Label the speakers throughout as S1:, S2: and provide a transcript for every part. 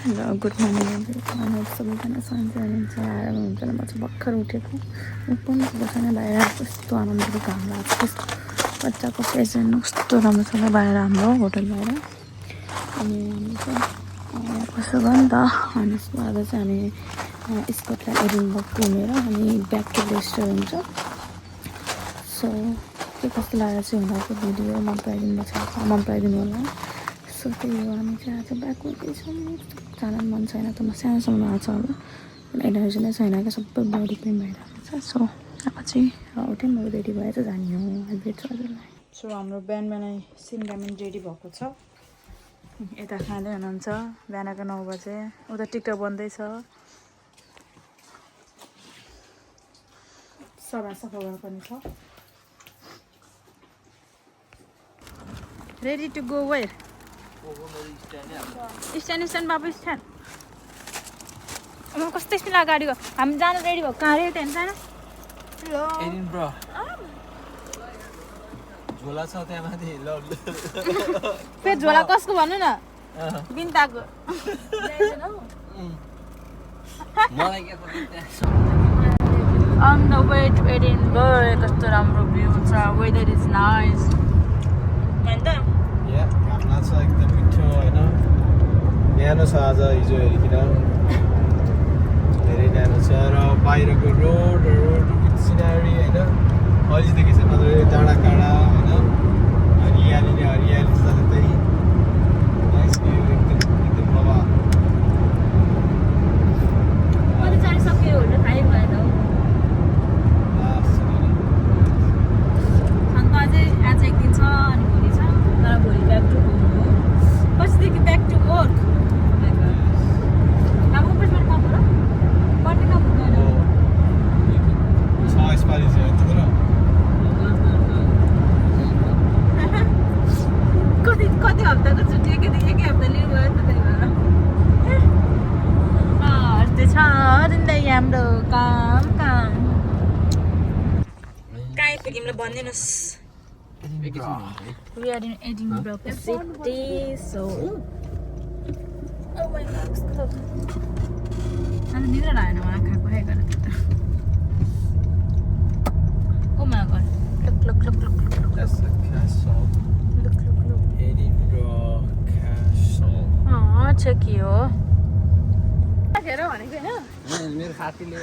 S1: Hello good morning सबैजना सन्चै हुनुहुन्छ आराम हुन्छ म चाहिँ भर्खर उठेको पनि छैन बाहिर कस्तो आनन्दको घाम लाग्छ कस्तो बच्चाको प्रेजेन्ट कस्तो राम्रोसँग बाहिर हाम्रो होटल बाहिर अनि यहाँ कसो भयो नि त अनि आज चाहिँ हामी स्कटल्यान्ड एडिनबर्ग घुमेर अनि ब्याक टु लेस्टर हुन्छ सो के कस्तो लागेर चाहिँ हुँदाको भिडियो मन पराइदिनु होला सो त्यही हो हामी चाहिँ आज ब्याक हुँदैछौँ जान मन छैन त म सानोसम्म आएको छ होला एनर्जी नै छैन क्या सबै बडी पेन भइरहेको छ सो अब चाहिँ उठेँ म रेडी भएर चाहिँ जाने हो अहिले भेट्छु हजुरलाई सो हाम्रो बिहान सिमरामिन रेडी भएको छ यता खाँदै हुनुहुन्छ बिहानको 9 बजे उता टिकटक बन्दैछ सभा सफा गर्नुपर्ने छ ready to go where stand बाबु स्ट्यान्ड कस्तो स्पिड गाडीको हामी जानु रेडी भएको कहाँ रे टेन्सन
S2: झोला छ त्यहाँ माथि
S1: फेरि झोला कसको भन्नु न बिन्ताको On the way to Edinburgh, कस्तो राम्रो भ्यू छ वेदर इज नाइस हैन त
S2: घामला छ एकदम मिठो होइन न्यानो छ आज हिजो हेरिकन धेरै न्यानो छ र बाहिरको रोड सिनारी होइन अलिदेखि चाहिँ मजाले डाँडा काँडा होइन हरियाली नै हरियाली छ जस्तै नाइस भ्यू एकदम बाबा
S1: कति जान सक्यो होला थाहै भएन अन्त आज एक दिन छ अनि भोलि छ तर भोलि ब्याक टु होम हो पछिदेखि ब्याक टु वर्क अब उपरबाट कहाँ भयो पढ्ने कहाँ भयो
S2: छ यसपालि चाहिँ तर
S1: कति हप्ताको छुट्टी एकै हप्ता लिनुभयो त त्यही भएर यस्तै छ जिन्दगी हाम्रो काम कहाँ आइपुग्यौँ ल भनिदिनुहोस् We are in Edinburgh city, so oh my god, कस्तो अनि निद्रा लागेन म आँखाको है गरेर त oh my god look
S2: That's the castle.
S1: look
S2: Edinburgh Castle.
S1: छेकी हो हेर भनेको हैन
S2: मेरो साथीले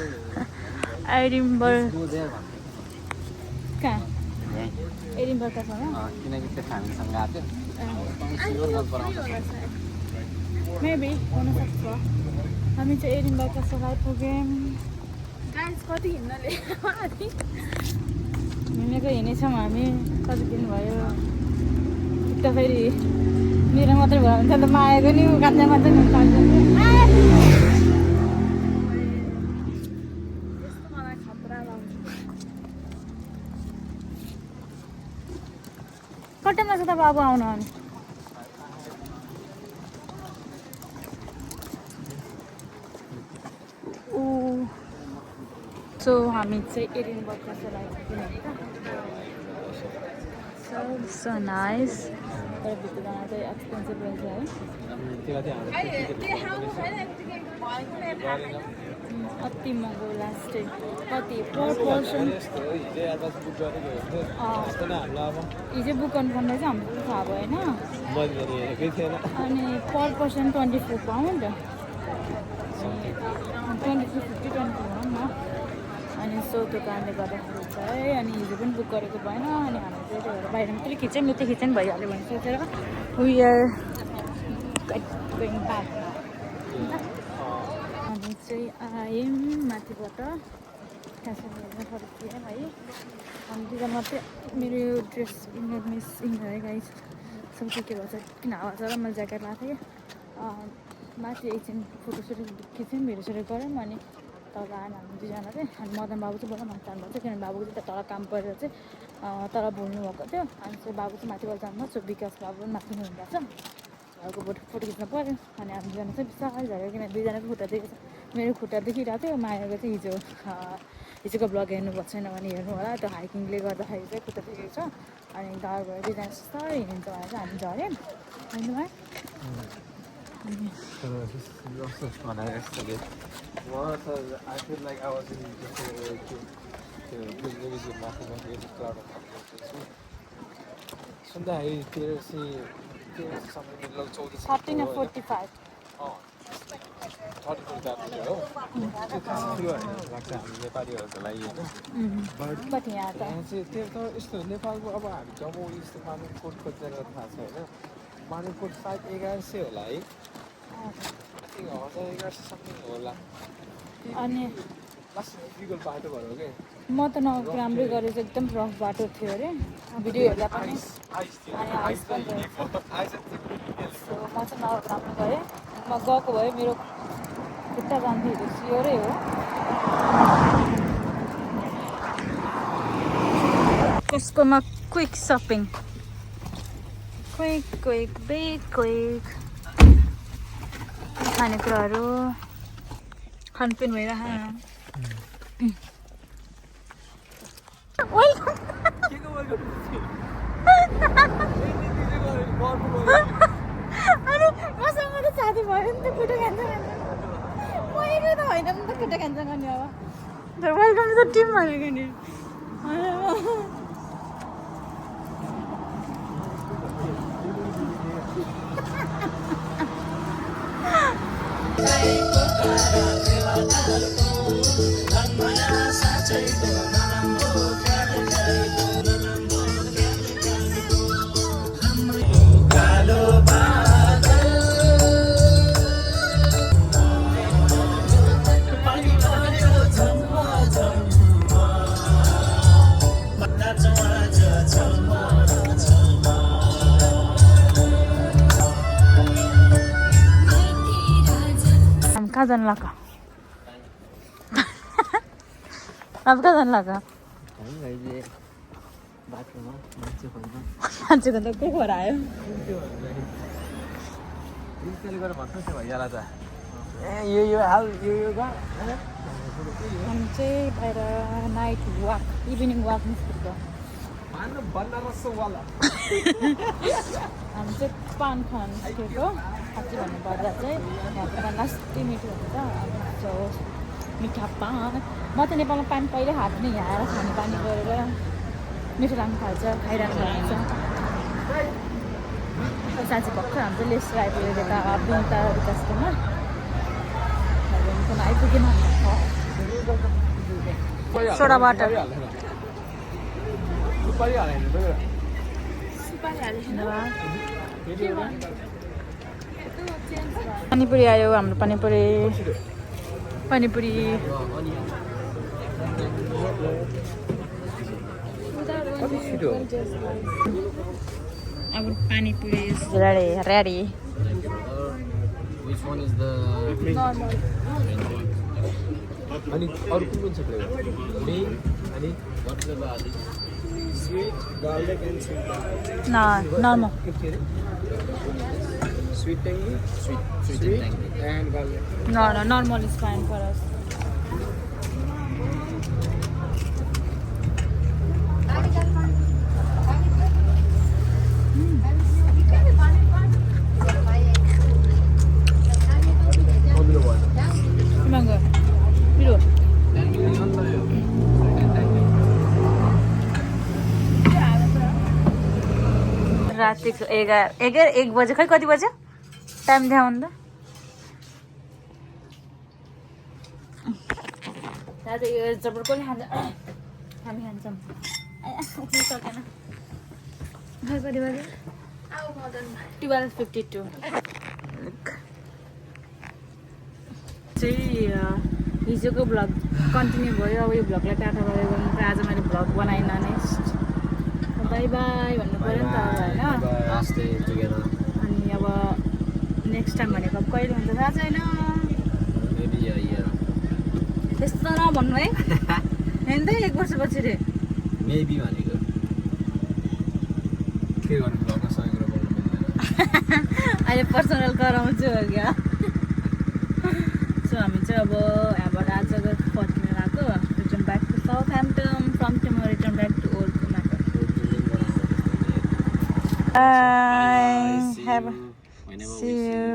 S1: एडिनबर्ग
S2: go there भन्थे
S1: कहाँ एडिनबर्ग कसमा
S2: किनकि त्यो हामीसँग आएको थियो मन पराउँछ
S1: मेबी हुनसक्छ हामी चाहिँ एडिनबर्ग कसो आइपुग्यौँ गाइस कति हिँड्नले हिँडेको हिँडेछौँ हामी कति दिन भयो त फेरि मेरो मात्रै भयो भने त माएको नि काट्ने मात्रै नि यस्तो मलाई खतरा लाग्छ कटामा छ त बाबु आउनु अनि सो हामी चाहिँ एडिनबर्ग कसो सो नाइस तर भित्र जान चाहिँ एक्सपेन्सिभ रहेछ है अति महँगो लास्टै कति पर पर्सन हिजो बुक कन्फर्म रहेछ हाम्रो थाहा भएन अनि पर पर्सन 24 पाउन्ड 24 भनौँ न अनि सो त्यो कारणले गर्दाखेरि चाहिँ अनि हिजो पनि बुक गरेको भएन अनि हामी चाहिँ त्यो भएर बाहिर मात्रै खिच्यौँ यो चाहिँ खिच्यौँ भइहाल्यो भने सोचेर वी आर गोइङ ब्याक हामी चाहिँ आयौँ माथिबाट क्यासेल फर्कियौँ है अनि दुईजना मात्रै मेरो यो ड्रेस मिसिङ है गाइस सब के भन्छ किन हावा छ र मैले ज्याकेट लगाएको थिएँ माथि एकछिन फोटोसुट खिच्यौँ भिडियोसुट गऱ्यौँ अनि तल आएन हामी दुईजना चाहिँ अनि मदन बाबु चाहिँ बोला माथि जानुभएको थियो किनभने बाबुको चाहिँ तल काम परेर चाहिँ तल बोल्नु भएको थियो अनि चाहिँ बाबु चाहिँ माथिबाट जानुभएको छ विकास बाबु पनि माथि हुनुभएको छ घरको फोटो खिच्न पऱ्यो अनि हामी दुईजना चाहिँ बिस्तारै झऱ्यो किन दुईजनाको खुट्टा देखेको छ मेरो खुट्टा देखिरहेको थियो मायाको चाहिँ हिजोको ब्लग हेर्नुभएको छैन भने हेर्नु होला त्यो हाइकिङले गर्दाखेरि चाहिँ खुट्टा देखेको छ अनि डार भयो दुईजना बिस्तारै हिँड्छ भनेर चाहिँ हामी झऱ्यौँ होइन
S2: When I yesterday, I feel like I was in the cloud of सुन्दाखेरि तेरो चाहिँ समथिङ लगभग 14
S1: 13 or 45.
S2: हो त्यो खास ठुलो होइन लाग्छ हामी नेपालीहरूको लागि होइन
S1: But yeah,
S2: यहाँ चाहिँ त्यो त यस्तो नेपालको अब हामी जम्मू यस्तो मानुकोट खोज्दै गरेर थाहा छ होइन मानुकोट सायद 1100 होला है I think 1100 समथिङ होला
S1: अनि
S2: लास्ट डिफिकल्ट बाटो भएर हो क्या
S1: म त राम्रै गरेको एकदम रफ बाटो थियो अरे भिडियो हेर्दा पनि अनि आइस पनि रहेछ सो म चाहिँ राम्रो गरेँ म गएको भए मेरो खुट्टा जान्थ्यो सियोरै हो कस्कोमा क्विक सपिङ क्विक खानेकुराहरू खानपिन भइरहेको अनि मसँग त साथी भयो नि त खुट्टा खान्छ मैले त होइन नि त खुट्टा खान्छ गर्ने अब वेलकम टु द टिम भनेको नि कहाँ जानु लाग्यो अब कहाँ जानु लाग्यो मान्छेको त को खोर आयो
S2: यो हाल यो
S1: हामी चाहिँ बाहिर नाइट वाक इभिनिङ वाक निस्केको हामी चाहिँ पान खान निस्केको साँच्ची भन्नुपर्दा चाहिँ यहाँको लास्टै मिठो हुन्छ सो मिठा पान म त नेपालमा पान कहिले हात नै यहाँ आएर खाने पानी गरेर मिठो लाग्नु थाल्छ खाइरहनु हुन्छ साँच्ची भर्खर हाम्रो चाहिँ लेस आइपुगेको यता बिन्ता विकासकोमा आइपुगेन सोडा वाटर पानीपुरी आयो हाम्रो पानीपुरी अब panipuri is ready.
S3: Which one is the
S1: Normal.
S2: अनि अरु कुन छ फ्लेभर मेन अनि
S3: what's the value?
S2: Sweet garlic and sweet
S1: Normal.
S2: Sweet tangy
S3: Sweet and tangy.
S2: And garlic
S1: No, normal is fine for us. Mango. Miro. रातिको 1 बजे खै कति बजे टाइम देखाउनु त दादा यो जबर कसले खान्छ हामी खान्छौँ सकेन खै कति बजे 12:52 चाहिँ हिजोको भ्लग कन्टिन्यू भयो अब यो भ्लगलाई टाटा गरेको आज मैले भ्लग बनाइन नेक्स्ट बाई बाई भन्नु पऱ्यो नि त अब होइन
S3: Last day together.
S1: अनि अब नेक्स्ट टाइम भनेको अब कहिले हुन्छ थाहा छैन
S3: Maybe a year.
S1: त्यस्तो नभन्नु है होइन त 1 वर्षपछि रे
S3: Maybe भनेको.
S2: के गर्नु भ्लगमा सँग गरेर बोल्नु मिल्दैन
S1: अहिले पर्सनल गराउँछु हो क्या सो हामी चाहिँ अब यहाँबाट आज फर्किन गएको return back to Southampton from tomorrow return back to old कुमाको
S3: See
S1: have
S3: you whenever
S1: see
S3: we see you
S1: you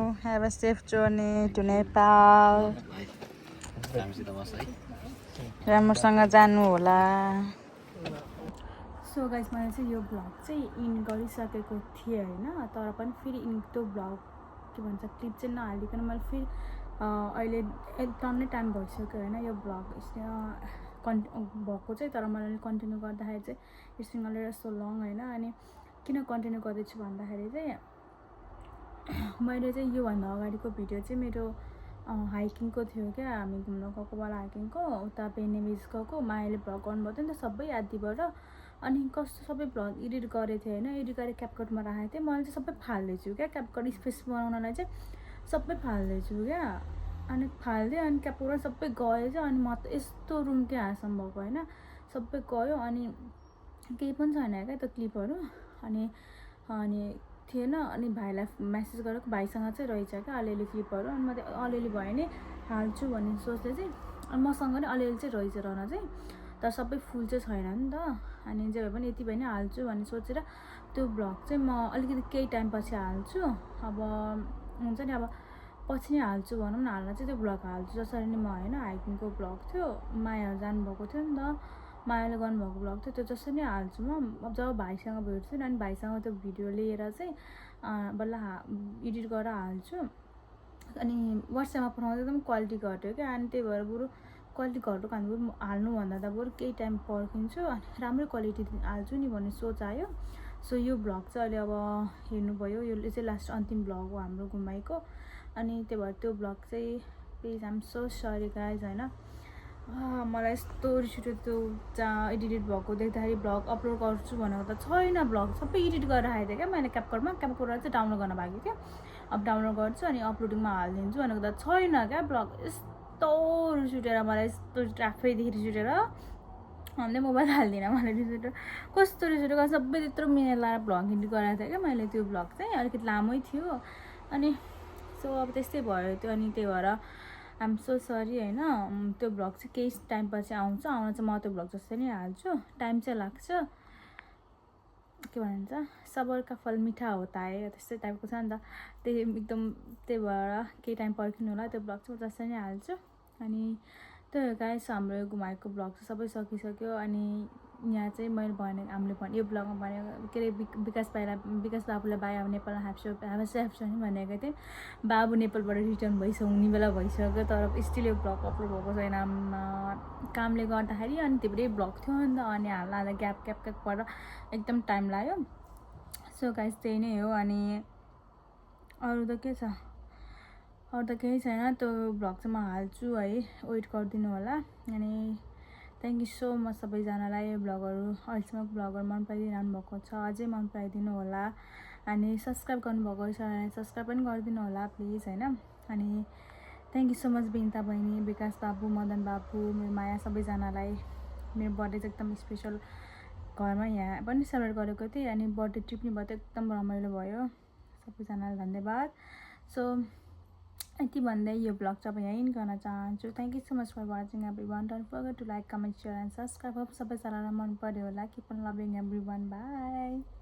S3: again.
S1: Have a safe journey to Nepal.
S3: राम्रोसित बस है
S1: राम्रोसँग जानु होला सो गाइस मैले चाहिँ यो भ्लग चाहिँ इन गरिसकेको थिएँ होइन तर पनि फेरि त्यो भ्लग के भन्छ क्लिप चाहिँ नहालिकन मैले फेरि अहिले एकदम नै टाइम भइसक्यो होइन यो भ्लग भएको चाहिँ तर मैले कन्टिन्यू गर्दाखेरि चाहिँ it's been already so long होइन अनि किन कन्टिन्यू गर्दैछु भन्दाखेरि चाहिँ मैले चाहिँ योभन्दा अगाडिको भिडियो चाहिँ मेरो हाइकिङको थियो क्या हामी घुम्न गएको बेला हाइकिङको उता बेनेबिज गएको मायाले भ्लग गर्नुभएको थियो नि त सबै आदिबाट अनि कस्तो सबै भ्लग एडिट गरेको थिएँ होइन एडिट गरेर क्यापकटमा राखेको थिएँ मैले चाहिँ सबै फाल्दैछु क्या क्यापकट स्पेस बनाउनलाई चाहिँ सबै फाल्दैछु क्या अनि फालिदिएँ अनि क्यापकट सबै गयो चाहिँ अनि म त यस्तो रुम्के हाँसम भएको होइन सबै गयो अनि केही पनि छैन क्या त्यो क्लिपहरू अनि थिएन अनि भाइलाई मेसेज गरेको भाइसँग चाहिँ रहेछ क्या अलिअलि क्लिपहरू अनि म त अलिअलि भयो भने हाल्छु भन्ने सोच्दै चाहिँ अनि मसँग नि अलिअलि चाहिँ रहेछ रहन चाहिँ तर सबै फुल चाहिँ छैन नि त अनि जे भए पनि यति भयो भने हाल्छु भन्ने सोचेर त्यो भ्लग चाहिँ म अलिकति केही टाइम पछि हाल्छु अब हुन्छ नि अब पछि नै हाल्छु भनौँ न हाल्न चाहिँ त्यो भ्लग हाल्छु जसरी नै म होइन हाइकिङको भ्लग थियो मायाहरू जानुभएको थियो नि त मायाले गर्नुभएको भ्लग थियो त्यो जसरी नै हाल्छु म अब जब भाइसँग भेट्छु नि अनि भाइसँग त्यो भिडियो लिएर चाहिँ बल्ल एडिट गरेर हाल्छु अनि वाट्सएपमा पठाउँदा एकदम क्वालिटी घट्यो क्या अनि त्यही भएर बरु क्वालिटी घटेको हाल्नुभन्दा त बरु केही टाइम पर्खिन्छु अनि राम्रै क्वालिटी हाल्छु नि भन्ने सोच आयो सो यो भ्लग चाहिँ अहिले अब हेर्नुभयो यो चाहिँ लास्ट अन्तिम भ्लग हो हाम्रो घुमाइको अनि त्यही भएर त्यो भ्लग चाहिँ please I'm so sorry guys होइन मलाई यस्तो रिस उठ्यो त्यो जहाँ एडिटेड भएको देख्दाखेरि भ्लग अपलोड गर्छु भनेको त छैन भ्लग सबै एडिट गरेर राखेको थिएँ क्या मैले क्यापकटमा चाहिँ डाउनलोड गर्न बाँकी थियो अब डाउनलोड गर्छु अनि अपलोडिङमा हालिदिन्छु भनेको त छैन क्या भ्लग यस्तो रिस उठेर मलाई यस्तो आफैदेखि रिस उठेर अन्त मोबाइल हाल्दिनँ मलाई रिस उठेर कस्तो रिस उठेको सबै त्यत्रो मिनेट लगाएर भ्लग एडिट गराएको थिएँ क्या मैले त्यो भ्लग चाहिँ अलिकति लामै थियो अनि सो अब त्यस्तै भयो त्यो अनि त्यही भएर आइएम सो सरी होइन त्यो भ्लग चाहिँ केही टाइम पछि आउन चाहिँ म त्यो भ्लग जस्तै नै हाल्छु टाइम चाहिँ लाग्छ के भन्छ सबर का फल मिठा होता है त्यस्तै टाइपको छ नि त त्यही एकदम त्यही भएर केही टाइम पर्खिनु होला त्यो भ्लग चाहिँ जस्तै नै हाल्छु अनि त्यो गाइस हाम्रो घुमाएको भ्लग चाहिँ सबै सकिसक्यो अनि यहाँ चाहिँ मैले हामीले यो भ्लगमा भनेको के अरे विकास बाबुलाई बाई अब नेपालमा ह्याप्छ नि भनेको थिएँ बाबु नेपालबाट रिटर्न हुने बेला भइसक्यो तर स्टिल यो भ्लग अपलोड भएको छैन कामले गर्दाखेरि अनि त्यो पनि भ्लग थियो नि त अनि हाल्दा ग्याप परेर एकदम टाइम लाग्यो सो गाइस त्यही नै हो अनि अरू त के छ अरू त केही छैन त्यो भ्लग चाहिँ म हाल्छु है वेट गरिदिनु होला अनि थ्याङ्क यू सो मच सबैजनालाई यो भ्लगहरू अहिलेसम्म भ्लगहरू मन पराइदिनु भएको छ अझै मन पराइदिनु होला अनि सब्सक्राइब गर्नुभएको छ भने सब्सक्राइब पनि गरिदिनु होला प्लिज होइन अनि thank you so much Binita बहिनी विकास बाबु मदन बाबु मेरो माया सबैजनालाई मेरो बर्थडे चाहिँ एकदम स्पेसल घरमा यहाँ पनि सेलिब्रेट गरेको थिएँ अनि बर्थडे ट्रिप नि भयो एकदम रमाइलो भयो सबैजनालाई धन्यवाद सो यति भन्दै यो भ्लग चाहिँ अब यहीँ गर्न चाहन्छु thank you so much for watching everyone don't forget to like comment share and subscribe सबैजनालाई मन पर्यो होला keep on loving everyone by